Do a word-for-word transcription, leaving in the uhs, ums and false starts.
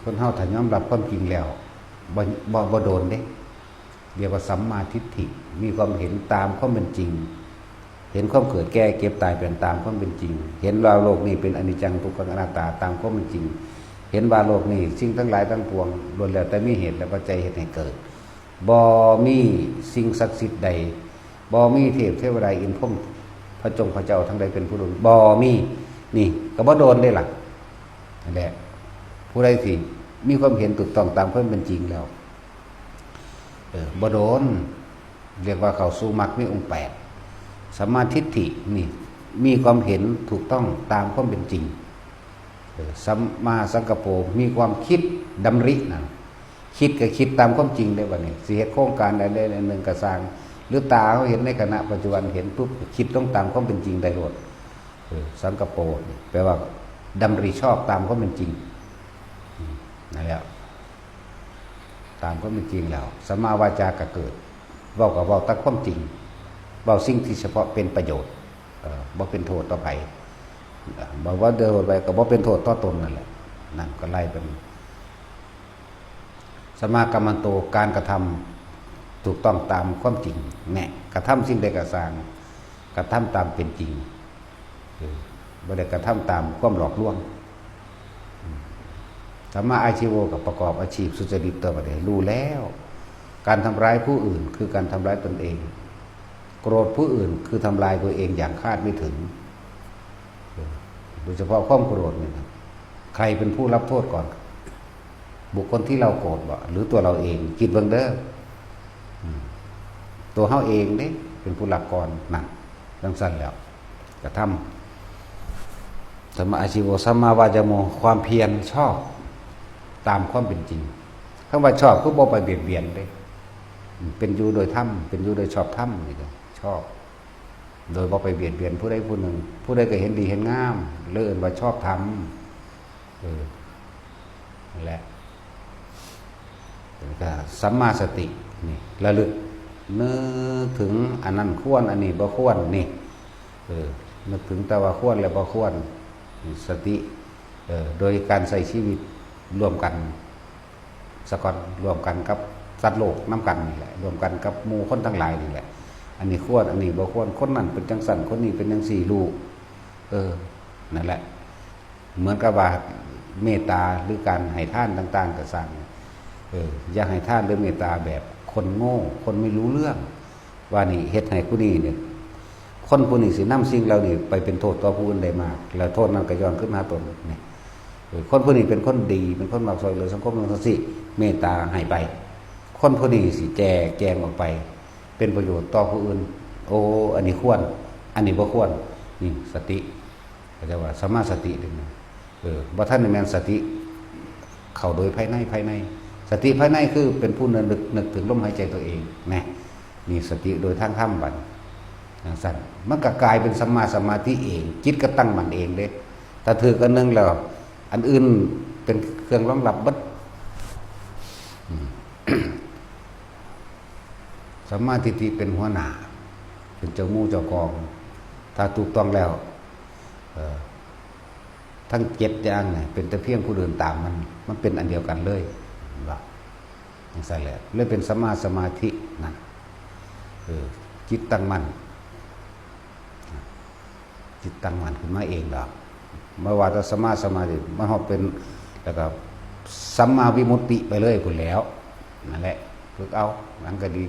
คนเฮาถ้ายอมรับความจริงแล้ว บ่ บ่ บ่โดนเด้ เรียกว่าสัมมาทิฏฐิ มีความเห็นตามความเป็นจริง เห็นความเกิดแก่เจ็บตายเป็นตามความเป็นจริง เห็นว่าโลกนี้เป็นอนิจจังทุกขังอนัตตาตามความเป็นจริง เห็นว่าโลกนี้สิ่งทั้งหลายทั้งปวงล้วนแล้วแต่มีเหตุและปัจจัยเฮ็ดให้เกิด บ่มีสิ่งศักดิ์สิทธิ์ใด บ่มีเทพเทวดาอินทร์พรหมพระจงพระเจ้าทั้งหลายเป็นผู้รู้ บ่มี นี่ก็บ่โดนได้ล่ะ นั่นแหละ ผู้ใดที่มีความเห็นถูกต้องตามความเป็นจริงแล้ว เออ บ่โดน เรียกว่าเข้าสู่มรรคมีองค์แปด สัมมาทิฏฐินี่ มีความเห็นถูกต้องตามความเป็นจริง เออ สัมมาสังกัปโป มีความคิดดำรินะ คิดก็คิดตามความจริงได้บัดนี้ สิเฮ็ดโครงการใดๆ อันหนึ่งก็ซ่าง หรือตาเขาเห็นในขณะปัจจุบันเห็นปุ๊บ คิดลงตามความเป็นจริงได้โลด เออ สังกัปโป แปลว่าดำริชอบตามความเป็นจริง อืม นั่นแหละ ตามความเป็นจริงแล้ว สัมมาวาจาก็เกิด เว้าก็เว้าตามความจริง เว้าสิ่งที่เฉพาะเป็นประโยชน์ เอ่อ บ่เป็นโทษต่อไผ เอ่อ บ่ว่าเดินไปก็บ่เป็นโทษต่อตนนั่นแหละ นั่นก็ไล่เป็น สัมมากัมมันโต การกระทำถูกต้องตามความจริง แน่ กระทำสิ่งใดก็ซ่าง กระทำตามเป็นจริง เออ บ่ได้กระทำตามความหลอกลวง อืม สัมมาอาชีโว ก็ประกอบอาชีพสุจริตต่อไปเลย รู้แล้ว การทำร้ายผู้อื่นคือการทำร้ายตนเอง โกรธผู้อื่นคือทำลายตัวเองอย่างคาดไม่ถึง เออ โดยเฉพาะความโกรธนี่นะ ใครเป็นผู้รับโทษก่อน บุคคลที่เราโกรธบ่ หรือตัวเราเอง คิดเบิ่งเด้อ อืม ตัวเฮาเองเด้ เป็นผู้รับก่อน นั่น จั่งซั่นแล้ว กระทำ สัมมาอาชีโว สัมมาวายาโม ความเพียรชอบตามความเป็นจริง คำว่าชอบคือบ่ไปเบียดเบียนเด้ อืม เป็นอยู่โดยธรรม เป็นอยู่โดยชอบธรรมนี่ก็ชอบ โดยบ่ไปเบียดเบียนผู้ใดผู้หนึ่ง ผู้ใดก็เห็นดีเห็นงาม เลยเอิ้นว่าชอบธรรม เออ นั่นแหละ แล้วก็สัมมาสติ นี่ ระลึก นึกถึงอันนั้นควร อันนี้บ่ควร นี่ เออ นึกถึงแต่ว่าควรและบ่ควร นี่ สติ เออ โดยการใช้ชีวิตร่วมกัน ซะก่อน ร่วมกันกับสัตว์โลกนำกันนี่แหละ ร่วมกันกับหมู่คนทั้งหลายนี่แหละ อันนี้ควร อันนี้บ่ควร คนนั้นเป็นจั่งซั่น คนนี้เป็นจั่งซี่ รู้ เออ นั่นแหละ เหมือนกับว่าเมตตาหรือการให้ทานต่างๆ ก็ซ่าง เออ อย่าให้ทานหรือเมตตาแบบคนโง่ คนไม่รู้เรื่อง ว่านี่เฮ็ดให้ผู้นี้เนี่ย คนผู้นี้สินำสิ่งเหล่านี้ไปเป็นโทษต่อผู้อื่นได้มาก แล้วโทษนั้นก็ย้อนคืนมาหาตน นี่ เออ คนผู้นี้เป็นคนดี เป็นคนมักช่วยเหลือสังคม จั่งซี้ เมตตาให้ไป คนผู้นี้สิแจกแจงออกไป เป็นประโยชน์ต่อผู้อื่น โอ้ อันนี้ควร อันนี้บ่ควร นี่สติ เขาเรียกว่าสัมมาสตินี่นะ เออ บ่ทันได้แม่นสติเข้าโดยภายใน ภายใน สติภายในคือเป็นผู้นึก นึกถึงลมหายใจตัวเอง นะ นี่สติโดยทางธรรมบัด จั่งซั่น มันก็กลายเป็นสัมมาสมาธิเอง จิตก็ตั้งมั่นเองเด้ ถ้าถืกอันหนึ่งแล้ว อันอื่นเป็นเครื่องรองรับเบิด อืม สัมมาทิฏฐิเป็นหัวหน้า เป็นเจ้าหมู่เจ้ากอง ถ้าถูกต้องแล้ว เอ่อ ทั้งเจ็ดอย่างเนี่ย เป็นแต่เพียงผู้เดินตามมัน มันเป็นอันเดียวกันเลย เห็นบ่ จั่งซั่นแหละ เลยเป็นสัมมาสมาธินั่น เออ จิตตั้งมั่น จิตตั้งมั่นขึ้นมาเองดอก บ่ว่าแต่สัมมาสมาธิ มันฮอดเป็น แล้วก็สัมมาวิมุตติไปเลยพู้นแหล้ว นั่นแหละ ฝึกเอา มันก็ดี